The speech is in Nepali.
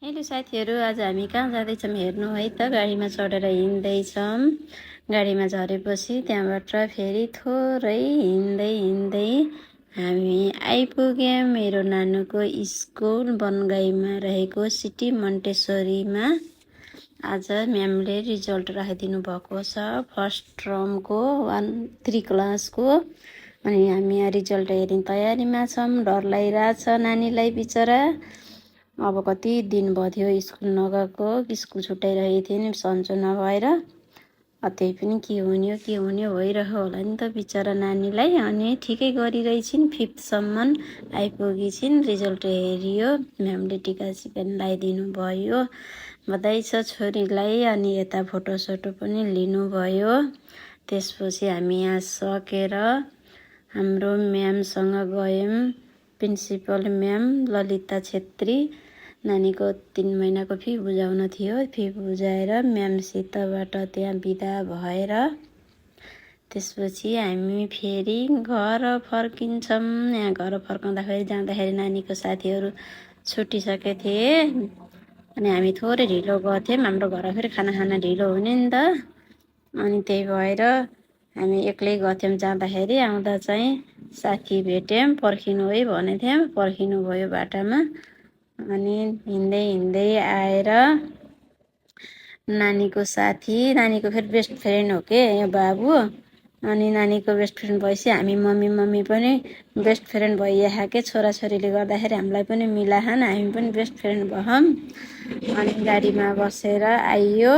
हेलो साथीहरू, आज हामी कहाँ जाँदैछौँ हेर्नु है त। गाडीमा चढेर हिँड्दैछौँ। गाडीमा झरेपछि त्यहाँबाट फेरि थोरै हिँड्दै हामी आइपुग्यौँ मेरो नानुको स्कुल बनगाईमा रहेको सिटी मन्टेश्वरीमा। आज म्यामले रिजल्ट राखिदिनु भएको छ फर्स्ट टर्मको 1-3 क्लासको। अनि हामी यहाँ रिजल्ट हेर्ने तयारीमा छौँ। डर लागिरहेछ नानीलाई बिचरा। अब कति दिन भयो थियो स्कुल नगएको, स्कुल छुट्याइरहेको थिएँ नि सन्चो नभएर। त्यही पनि के हुने भइरह्यो होला नि त बिचरा नानीलाई। अनि ठिकै गरिरहेछिन्, 5th सम्म आइपुगेछिन्। रिजल्ट हेरियो, म्यामले टिका सिका लगाइदिनु भयो। बधाई छ छोरीलाई। अनि यता फोटोसोटो पनि लिनुभयो। त्यसपछि हामी यहाँ सकेर हाम्रो म्यामसँग गयौँ। Principal ma'am Lalita Chhetri. नानीको 3 महिनाको फी बुझाउन थियो। फी बुझाएर म्यामसितबाट त्यहाँ बिदा भएर त्यसपछि हामी फेरि घर फर्किन्छौँ। यहाँ घर फर्काउँदाखेरि जाँदाखेरि नानीको साथीहरू छुटिसकेको थिए। अनि हामी थोरै ढिलो गर्थ्यौँ। हाम्रो घर फेरि खाना ढिलो हुने नि त। अनि त्यही भएर हामी एक्लै गर्थ्यौँ। जाँदाखेरि आउँदा चाहिँ साथी भेट्यौँ। पर्खिनु है भनेको थियौँ, पर्खिनु भयो बाटामा। अनि हिँड्दै आएर नानीको साथी, नानीको फेरि बेस्ट फ्रेन्ड हो के यो बाबु। अनि नानीको बेस्ट फ्रेन्ड भएपछि हामी मम्मी पनि बेस्ट फ्रेन्ड भइहाल्यो के। छोराछोरीले गर्दाखेरि हामीलाई पनि मिलाहान, हामी पनि बेस्ट फ्रेन्ड भयौँ। अनि गाडीमा बसेर आइयो।